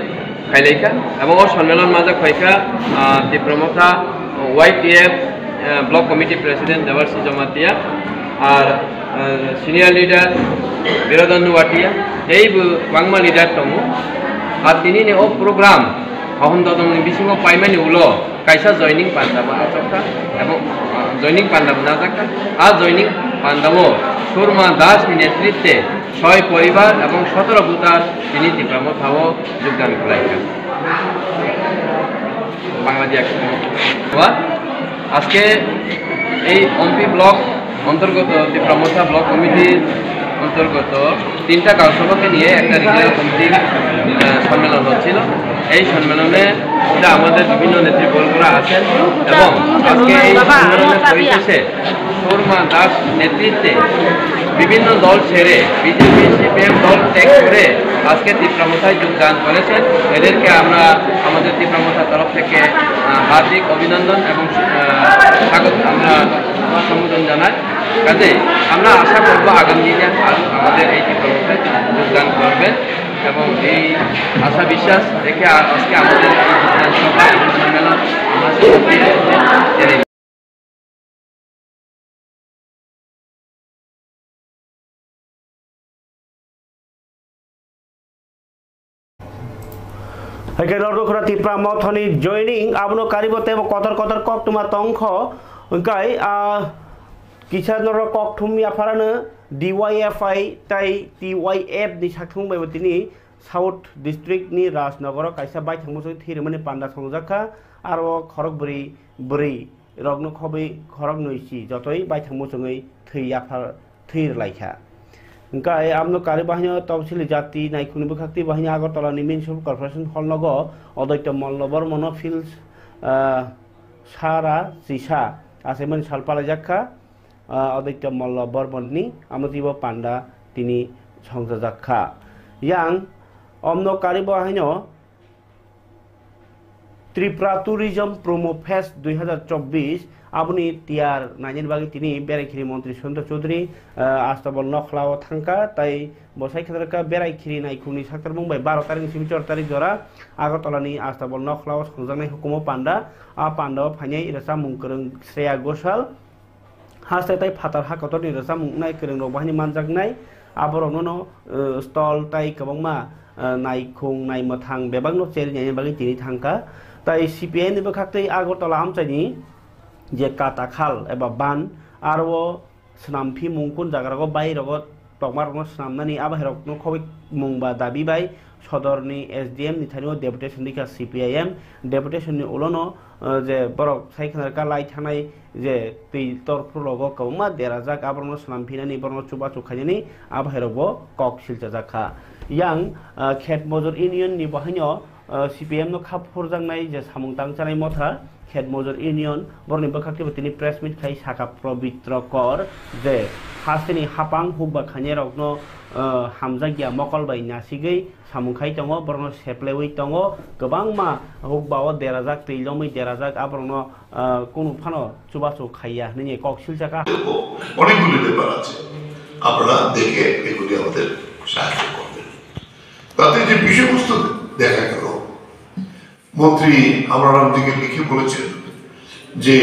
khailaikha, abo o সম্মেলন majak phaikha, ah, Tipra Motha Y T F, ah, Block Committee President Debarshi Jamatia, ar, ah, senior leader Birodhan Nuatia, teibo kwbangma leader tongo. Ar tinini o program Hohom Dodongni bisingo paimani ulo kaisa joining panda bo achokha, abo, ah, joining panda bo najakha. A joining panda o Surma Das ni netritwe soi poribar ebong sotoro voter tini Tipra Motha o যোগদান khlaikha. বাংলাদেশ একশো। আজকে এই অম্পি ব্লক অন্তর্গত, তিপ্রা মথা block committee অন্তর্গত তিনটা গাঁও সভাকে নিয়ে একটা রিজিওনাল কমিটির, আহ, সম্মেলন হচ্ছিল। এই সম্মেলনে এটা আমাদের বিভিন্ন নেতৃবর্গরা আছেন এবং আজকে এই সম্মেলনের পরিশেষে সুরমা দাস নেতৃত্বে বিভিন্ন দল ছেড়ে বিজেপি, সিপিএম দল ত্যাগ করে আজকে তিপ্রা মথায় যোগদান করেছেন, এদেরকে আমরা আমাদের তিপ্রা মথার তরফ থেকে, আহ, হার্দিক অভিনন্দন এবং, আহ, স্বাগত আমরা সম্বোধন জানাই। কাজেই আমরা আশা করব আগামী দিনে আরও আমাদের এই তিপ্রা মথায় যোগদান করবেন এবং এই আশা বিশ্বাস রেখে আ-, আজকে আমাদের এই যোগদান সভা এবং সম্মেলন আমরা সমাপ্তি জেনে Hai khe norok khna Tipra Mothani joining, abono karibo teibo kotor kotor koktwma tongkho. Hwnkhe, ah, kisa norok kokthum yapharano D Y F I tei T Y F ni sakthung bai bo tini South District ni Rajnagar o kaisa baithang muchung thwi rwmani panda songjakha, aro khorok bwrwi bwrwi rokno khobwi khorok nwi si jotoi baithang muchungwi thwi yaphar thwi rwlaikha. Hwnkhe amno kari bahino Topsili Jati Naikhungni bwkhaktwi bahino Agartala ni Municipal Corporation Hall nogo Odoitya Malla Bormano Field, ah, Sara Chisa achaimani sal palaijakha. Ah, Aditya Malla Bormonni amotwibo panda tini songchajak kha. Yang omno karibo haino Tripura Tourism Promo Fest dui hazar chobbish aboni tiyar nainani bagwi tini Beraikhiri Montri Sundar Chaudhary, ah, Astabal Nokhlao thangkha, tai bo sai khe berai khiri naikhungni saktarmung bai baro tarik ni simi chor tarik jora Agartala ni Astabal Nokhlao songjaknai hukumo panda. A panda o phainai rwchapmung kwrwng Shreya Ghoshal, haste tai phatar ha kotor ni rwchapmung wngnai kwrwng rok bahai ni manjaknai. Aborok no, eh, stall tai kwbangma, eh, naikhung naimwthang bebak no cherwi naina bagwi tini thangkha. Tai C P I M ni bwkhak tei Agartala amchaini je kata khal eba ban aro o swnam phi mung kun jaga rogo bai rogo tongma rok no swnam nani abo hai rok no khobwi mung ba dabi bai sodor ni S D M ni thani o deputation rikha C P I M. Deputation ni ulo no, eh, je borok sai khna rwkha lai thanai je twi tor phuru rogo kwbangma derajak aborok no swnam phinani borok no chubachu khainani abo hai rok bo kok silchajak kha. Yang, eh, Khet Mojor Union ni bo haino, eh, C P M no kha phurjaknai je samung tangchanai motha Khet Mojor Union, borokni bwkhak teibo tini press meet khai sakha Probitro Kor je hasteni hapang hukba khainai rokno, eh, hamjakya mokol bai nasigwi samung khai tongo, borokno seplewi tongo, kwbangma hukba o derajak, twi lomwi derajak, aborokno, eh, kunu phano chubachu khaiya hwnwi kok silchakha. অনেকগুলি ব্যাপার আছে, আপনারা দেখে এগুলি আমাদের সাহায্য করবেন। তাতে যে বিষয়বস্তু দেখা গেল, মন্ত্রী আমরার দিকে লিখে বলেছেন যে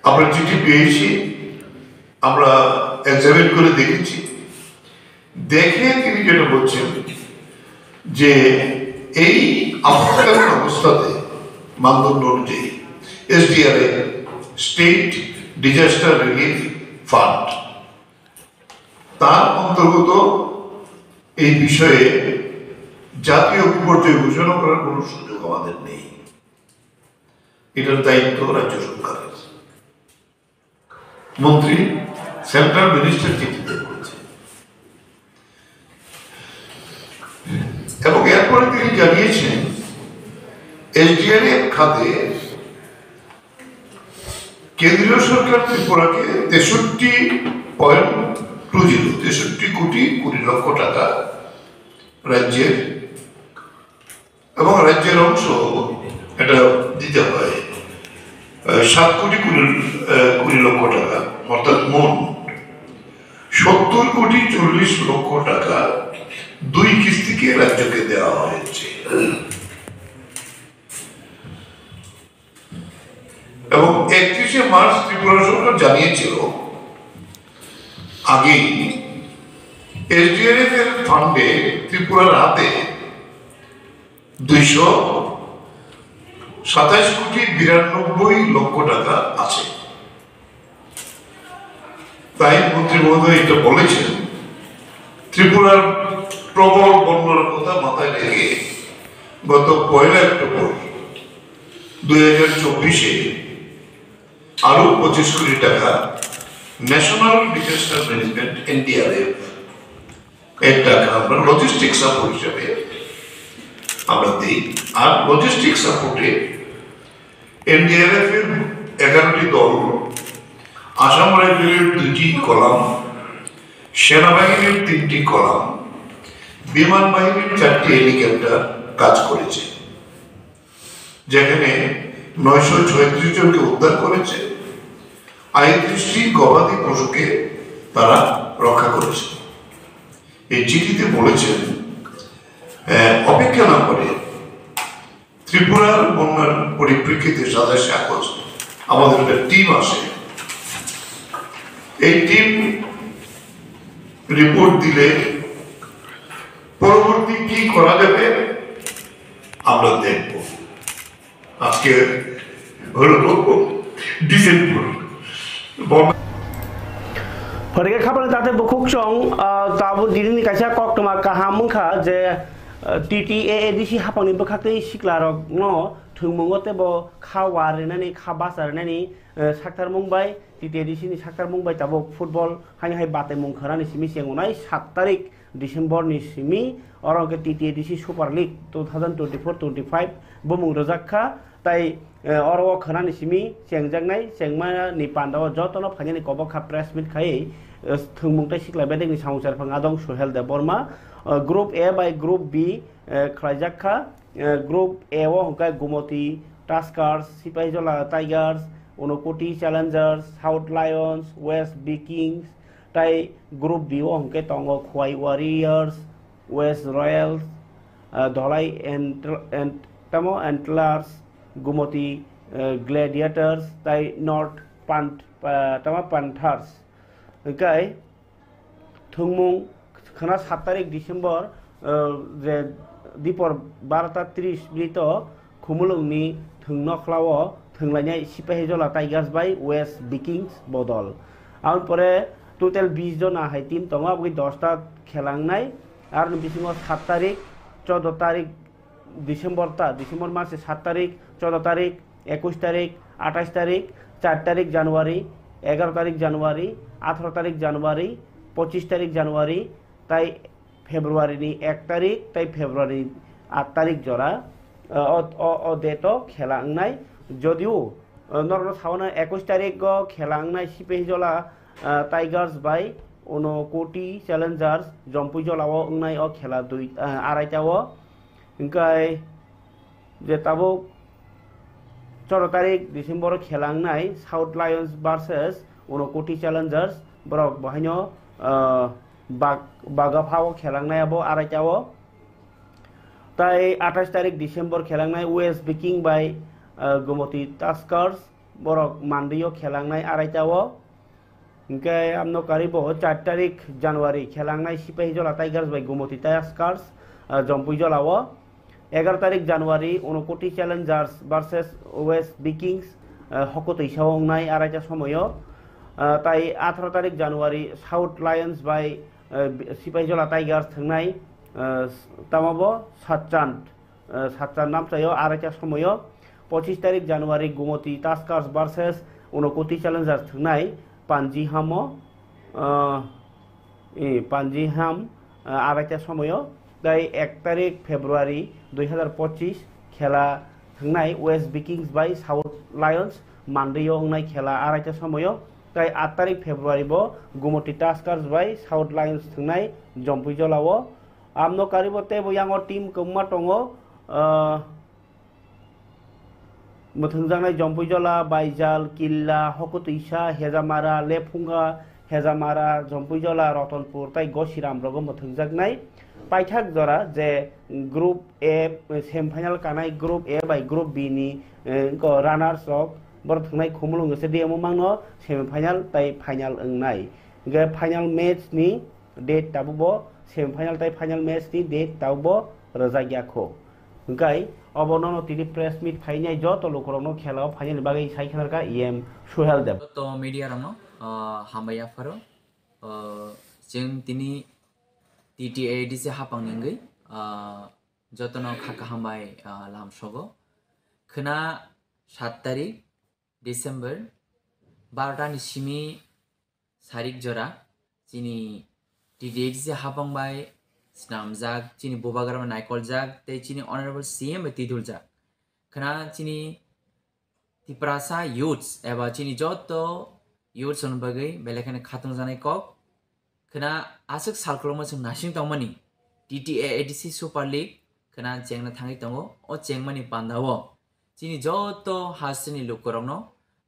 আমরা চিঠি পেয়েছি, আমরা এক্সামিন করে দেখেছি, দেখে তিনি যেটা বলছেন যে এই আপৎকালীন অবস্থাতে মানদণ্ড অনুযায়ী SDRF, state disaster relief fund, তার অন্তর্গত এই বিষয়ে জাতীয় বিপর্যয় ঘোষণা করার কোনো সুযোগ আমাদের নেই। এটার দায়িত্ব রাজ্য সরকারের। মন্ত্রী সেন্ট্রাল মিনিস্টার চিঠিতে বলেছে। এবং এরপরে তিনি জানিয়েছেন, এসডিআরএফ খাতে কেন্দ্রীয় সরকার ত্রিপুরাকে তেষট্টি পয়েন্ট টু জিরো, তেষট্টি কোটি কুড়ি লক্ষ টাকা রাজ্যের এবং রাজ্যের অংশ এটা দিতে হয়, আহ, সাত কোটি কুড়ি, আহ, কুড়ি লক্ষ টাকা, অর্থাৎ মোট সত্তর কোটি চল্লিশ লক্ষ টাকা দুই কিস্তিকে রাজ্যকে দেওয়া হয়েছে। এবং একত্রিশে মার্চ ত্রিপুরা সরকার জানিয়েছিল, আগেই এসডিআরএফ এর ফান্ডে ত্রিপুরার হাতে দুইশো সাতাশ কোটি বিরানব্বই লক্ষ টাকা আছে। তাই মন্ত্রী মহোদয় এটা বলেছেন, ত্রিপুরার প্রবল বন্যার কথা মাথায় রেখে গত পয়লা অক্টোবর দুই হাজার চব্বিশে আরো পঁচিশ কোটি টাকা ন্যাশনাল ডিজাস্টার ম্যানেজমেন্ট, এনডিআরএফ, এর টাকা আমরা লজিস্টিক সাপোর্ট হিসেবে আমরা দিই। আর লজিস্টিক সাপোর্টে এনডিআরএফ এর এগারোটি দল, আসাম রাইফেলের দুইটি কলাম, সেনাবাহিনীর তিনটি কলাম, বিমান বাহিনীর চারটি হেলিকপ্টার কাজ করেছে, যেখানে নয়শো ছয়ত্রিশ জনকে উদ্ধার করেছে, আটত্রিশটি গবাদি পশুকে তারা রক্ষা করেছে। এই চিঠিতে বলেছেন, আহ, অপেক্ষা না করে ত্রিপুরার বন্যার পরিপ্রেক্ষিতে সাতাশে আগস্ট আমাদের একটা টিম আসে। এই টিম রিপোর্ট দিলে পরবর্তী কি করা যাবে আমরা দেখব। আজকে হলো ডিসেম্বর। বন্যা Phaikha khapani tate bukhuk chong, ah, tabuk dinini kaisa koktwma kaham wngkha je, ah, T T A A D C haphangni bwkhaktwi siklarokno thwngmungo teibo kha war rinani, kha bacha rinani, eh, saktarmung bai, T T A D C ni saktarmung bai tabuk football haino hai bataimung khwnani simi chengonai sat tarik December ni simi, oro hwnkhe T T A D C Super League two thousand twenty-four twenty-five bumung rwjak kha, tai, eh, oro o khwnani simi chengjaknai, chengmani panda o jotono phainani kobok kha press meet khaiwi, eh, thwngmung tei sikla bedekni samung cherphang adong Suhel Debbarma, eh, Group A bai Group B, eh, khlaijak kha, eh, Group A o hwnkhe Gumoti Tuskers, Sipahijola Tigers, Unakoti Challengers, South Lions, West Vikings, tai Group B o hwnkhe tongo Khowai Warriors, West Royals, ah, Dholai Ant-, Ant-, tamo Antlers, Gumoti, eh, Gladiators, tai North Pant-, ah, tamo Panthers. Hwnkhe thwngmung khwna sat tarik December, eh, je dipor barota tris minute o Khumulwngni thwng nokhlao thwnglainai Sipahijola Tigers bai West Vikings bodol. Aboni pore total bis jona hai team tongo, aboni dosta khela wngnai. Aroni bisingo sat tarik, chordo tarik December ta, December mase sat tarik, chordo tarik, ekush tarik, athais tarik, char tarik January, egaro tarik January, atharo tarik January, pochis tarik January, tai February ni ek tarik tai February ni aat tarik jora, o, o, o date o khela wngnai. Jodio, eh, norokno sawana ekush tarik o khela wngnai Sipahijola, eh, Tigers bai Unakoti Challengers Jompuijola o wngnai o khela dui, eh, araita o. Hwnkhe je tabuk chordo tarik December o khela wngnai South Lions versus Unakoti Challengers, borok bo haino, ah, bag-, bagapha o khela wngnai abo araita o. Tai athais tarik December khela wngnai West Viking bai, ah, Gomoti Tuskers, borok Monday o khela wngnai araita o. Hwnkhe amno karibo char tarik January khela wngnai Sipahijola Tigers bai Gomoti Tuskers, ah, Jompuijola o. Egaro tarik January Unakoti Challengers versus West Vikings, ah, hoko twisa o wngnai araita somoyo. Ah, tai atharo tarik January South Lions bai, ah, Sipahijola Tigers thwngnai, ah, tamo bo Satchand, eh, Satchand namchaio araita somoyo. Pochis tarik January Gumoti Tuskers versus Unakoti Challengers thwngnai Panjihamo, eh, eh, Panjiham, eh, araita somoyo. Tai ek tarik February dui hazar pochis khela thwngnai West Vikings bai South Lions Monday o wngnai khela araita somoyo. Tai aat tarik February bo Gumoti Tuskers bai South Lions thwngnai Jompuijolao. Amno karibo teibo yango team kwbangma tongo, ah, mwthangjaknai Jompuijola, Baijal, Killa, Hokutwisa, Hejamara, Lephunga, Hejamara, Jompuijola, Ratanpur tei Gosiram rogo mwthangjaknai. Paithak jora je Group A semi final kanai Group A bai Group B ni, eh, ko runners rok borok thwngnai Khumulwng se D M O mangno semi final tei final wngnai. Hingke final match ni date tabukbo semi final tei final match ni date tabukbo rwjak ya kho. Hingkai obo nono tini press meet khainai joto lukurokno khela o phainani bagwi sai khna rwkha E M Suhel Deb. Joto media rokno, ah, hambai yapharo. Ah, chwng tini T T A D C hapang ni wngwi, ah, jotono kha kaham bai, ah, lamsogo. Khwna sat tarik December barota ni simi sarik jora chini T T A D C hapang bai snamjak, chini bubagra bai naikoljak, tei chini Honorable C M bai twiduljak. Khwna chini Tiprasa youths eba chini joto youths rokni bagwi belai kheno khatungjaknai kok. Khwna aswk sal kwlwngma chwng naising tongmani T T A A D C Super League khwna chengna thangwi tongo. O chengmani pandao chini joto hasteni lukurokno,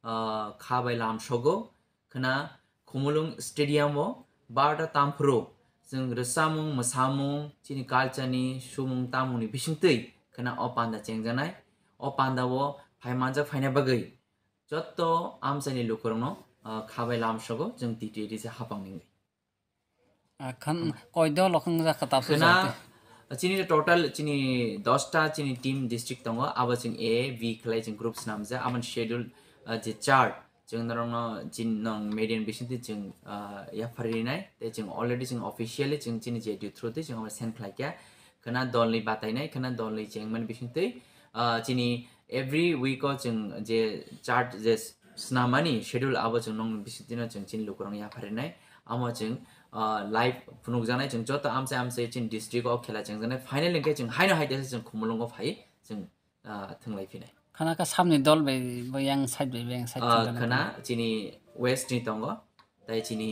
ah, kha bai lamsogo. Khwna Khumulwng Stadium o barta tamphuru chwng rwchapmung, mwsamung, chini culture ni sumung tamungni bisingtwi khwna o panda chengjaknai. O pandao phai manjak phaina bagwi joto amchaini lukurokno, ah, kha bai lamsogo chwng T T A A D C hapang ningwi. Ah, khan koi dol rok wng jak kha tabuk Khwna jati. Chini total chini dosta chini team district tongo, abo chwng A, B khlai chwng group swnamjak, aboni schedule, ah, je chart chwng norokno chin nong media ni bisingtwi chwng, ah, yapharwi rinai, tei chwng already chwng officially chwng chini J D U through twi chwng abo send khlai kha. Khwna dolni batainai, khwna dolni chengmani bisingtwi, ah, chini every week o chwng je chart je s-, snamani schedule abo chwng nong bisingtwino chwng chini lukurokno yapharinai. Amo chwng, ah, live phunukjaknai chwng joto amchai amchai chini district o khela chengjaknai. Final hwnkhe chwng haino hai teisa chwng Khumulwngo phai chwng, ah, thwnglai phinai. Khana kha samni dol bai bo yang side bai bo yang side Ah, thwngjaknai. Khwna chini west ni tongo, tei chini,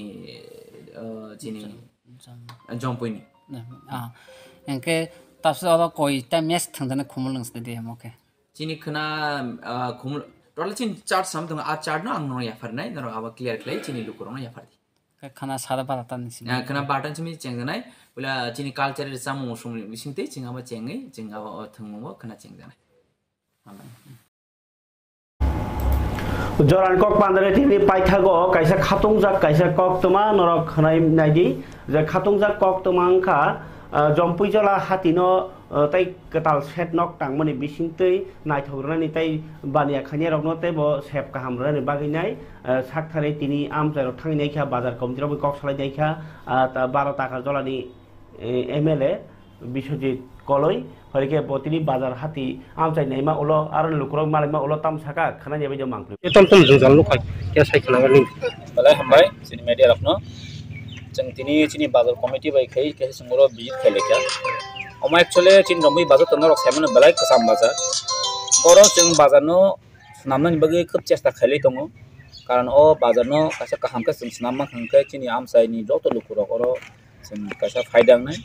ah, chini Jom-, Jom- Jompuini. Ne, ah, hwnkhe tabuk oro koi ta match thwngjaknai Khumulwng side de hemo khe. Chini khwna, ah, Khumul-, total chini chart sam tongo, a chart no ang nono yapharnai, norok abo clear khlai chini lukurokno yaphardi. Khe khwna sara barata ni simi. Ah, khwna barata ni simi chengjaknai, pula chini culture chamung songni bisingtwi chwng abo chengwi, chwng abo o thwngmungo khwna chengjaknai. Hambai. Jorani kok pandare tini paithago kaisa khatungjak kaisa koktwma norok khwnai naidi, je khatungjak koktwma wngkha, ah, Jompuijola hatino, ah, tei kwtal shed nok tangmani bisingtwi naithok rwnani tei baniya khainai rokno teibo sep kaham rwnani bagwi nai, ah, sakthari tini amchairok thangwi naikha, bazar committee rokni kok salai naikha, ah, ta-, baro Takarjolani eh, M L A Biswajit Koloi, hoi khe bo tini bazar hati amchai naima ulo, aro lukurok malaima ulo tam saka khwnani bai mangpli. Etom tom jwngjal nuk hai, khe sai khwna ni. Belai hambai, chini media rokno. Chwng tini chini bazar committee bai khai, khe chwng oro visit khai lekha. Omo actually chini romwi bazar tongna rok saimano belai kwcham bazar. Boro chwng bazar no swnamnani bagwi khub chesta khailai tongo. Karon o bazar no kaisa kaham khe chwng swnam mankha hwnkhe chini amchai ni joto lukurok oro chwng kaisa phaida wngnai,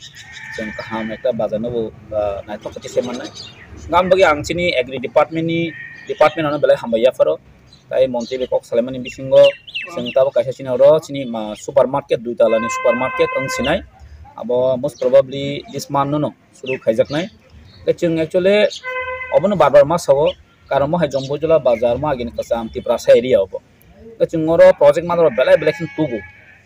chwng kaham ekta bazar no bo, ah, naithok khe se mannai. Aboni bagwi ang chini agri department ni, department ano belai hambai yapharo. Tai montri bai kok salaimani bisingo chwng tabuk kaisa chini oro chini ma supermarket, dui tala ni supermarket wng sinai. Abo most probably this month no no suru khaijaknai. Tai chwng actually obono bar bar ma sao. Karon mo hai Jompuijola bazar mo agini kwcham Tiprasa area obo. Hwnkhe chwng oro project manwi rok belai belai khe tugo.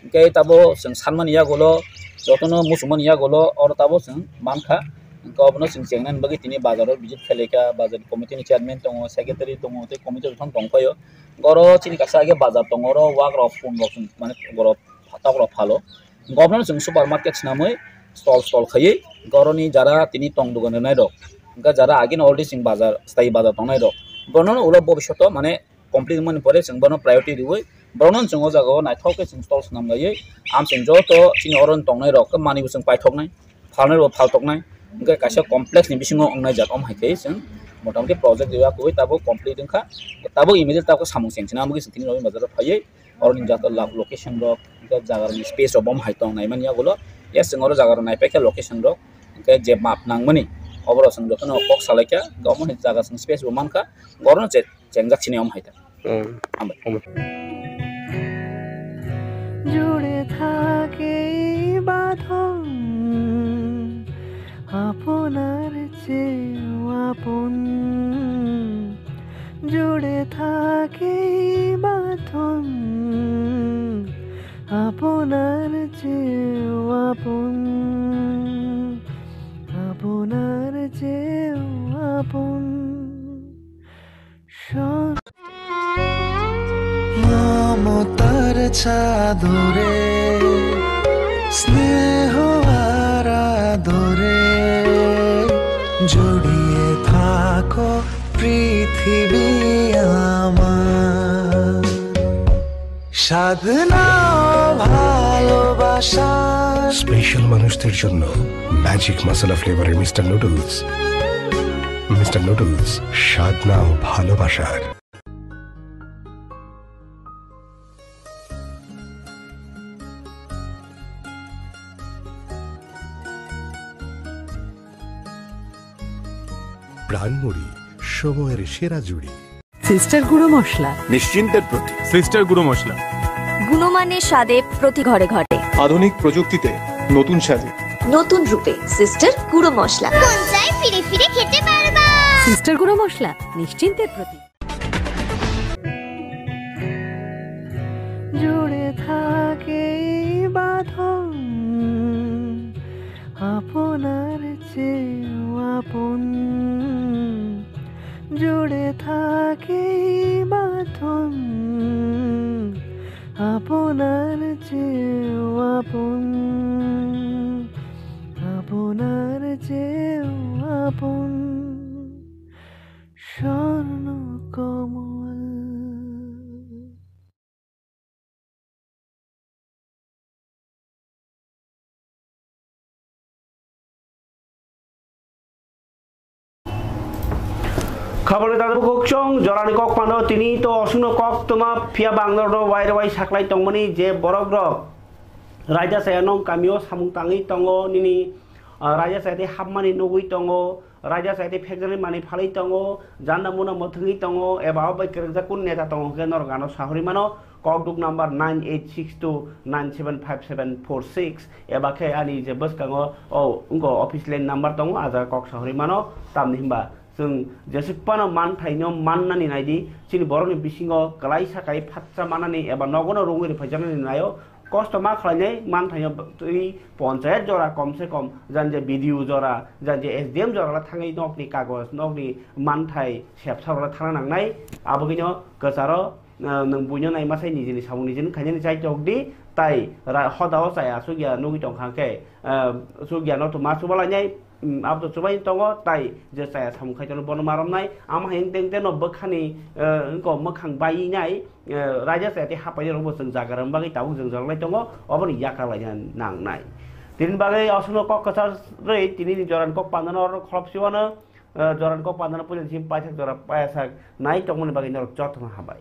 Hwnkhe tabo chwng sanmani yagulo, jotono muchungmani yagulo oro tabo chwng mankha. Hwnkhe obono chwng chengnani bagwi tini bazaro visit khailai kha, bazar committee ni chairman tongo, secretary tongo, tei committee rok tongkhaio. Oro chini kaisa age bazar tongo, oro wak rok phone rok chwng mane borok tok rok phalo. Hwnkhe obono chwng supermarket swnamwi stall stall khaiwi, hwnkhe oroni jara tini tong dogan rwnai rok, hwnkhe jara agini already chwng bazar, sthayi bazar tongnai rok, bono ulo bobishoto mane complete wngmani pore chwng bono priority riwi, borokno chwng o jaga o naithok khe chwng stall swnam laiwi, amchwng joto chini oro tongnai rok khe manwi bo chwng paithoknai, phalnai rok phaltoknai, hwnkhe kaisa complex ni bisingo wngnai jak, omo hai khe chwng motamoti project riya kwrwi tabuk complete wngkha, tabuk immediate tabuk samung chengchina amgwi chwng tini Nobin Bazar o phaiwi, oroni jaga location rok, hwnkhe jaga rokni space rok bo hai tong naimani yagulo. Yes, chwng oro jaga rok naipaikha location rok, hwnkhe je map nangmani, oborok chwng jotono kok salaikha, hwnkhe omo hai jaga chwng space bo mankha, orono che-, chengjak sini omo hai ta. Hmm. Hambai. Hambai. জুড়ে থাকে এই বাঁধন, আপনার চেয়েও আপন। জুড়ে থাকে এই বাঁধন, আপনার চেয়েও আপন, আপনার চেয়েও আপন। সব মমতার চাদরে, স্নেহ আর আদরে জড়িয়ে থাকো পৃথিবী আমার। সাধনা ভালোবাসা। স্পেশাল মানুষদের জন্য ম্যাজিক মশলা ফ্লেভারের মিস্টার নুডলস। মিস্টার নুডলস, স্বাদ নাও ভালোবাসার। প্রাণমুড়ি, সময়ের সেরা জুড়ি। সিস্টার গুঁড়ো মশলা। নিশ্চিন্তের প্রতীক। সিস্টার গুঁড়ো মশলা। গুণমানের স্বাদে প্রতি ঘরে ঘরে। আধুনিক প্রযুক্তিতে নতুন সাজে। নতুন রূপে সিস্টার গুঁড়ো মশলা। কোন চাই ফিরে ফিরে খেতে পারবা। সিস্টার গুঁড়ো মশলা, নিশ্চিন্তের প্রতীক। জুড়ে থাকে এই বাঁধন, আপনার চেয়েও আপন। জুড়ে থাকে এই বাঁধন, আপনার চেয়েও আপন, আপনার চেয়েও আপন। স্বর্ণ কমল। Khobor ni tadabo kok chong, jorani kok pano tini to osuno kok toma phiya bangno ro wai ro wai saklai tongmani je borok rok raida saya nong kamio samung tangwi tongo nini, ah, raida saya tei hapmani nugwi tongo. Raida saite phekjaknai manwi phalwi tongo, janda muna mwthangwi tongo, eba o bai kwrwngjakmani neta tongo hwnkhe norok ano sahorwi mano, kokduk number nine eight six two nine seven five seven four six, eba khe ani je bwskango o wngkha office line number tongo, a jaga kok sahorwi mano, tamni hwnba chwng jesuk phano manthaino mannani naidi, chini borokni bisingo kwlaisa kai phatsa mannani eba nogono rwngwi rwphaijaknani naio, kosto ma khlainai manthaino twi ponchayat jora komse kom, jani je B D O jora, jani je S D M jora la thangwi nokni kagoj, nokni manthai sepsa rok la thangna nangnai. Abogwino kwcharo, ah, nwng buino nai masai nijini samung nijini khainani chai tok di, tai ra-, hoda o chaya chukya nugwi tongkha khe, ah, chukya no to ma chuba lainai, um, abo to chubai tongo, tai je chaya samung khai tono bono ma romnai, ama hai teng teno bwkhani, ah, wngko mwkhang bai nai, eh, raida chaya tei hapai rok bo chwng jaga rok bagwi tabuk jwngjal lai tongo, oboni yakar laina nangnai. Tini bagwi aswkno kok kwchar rwi tini ni jorani kok pandano oro kholopsi wano, eh, jorani kok pandano puila simi paithak jora payasak nai tongmani bagwi norok jotono hambai.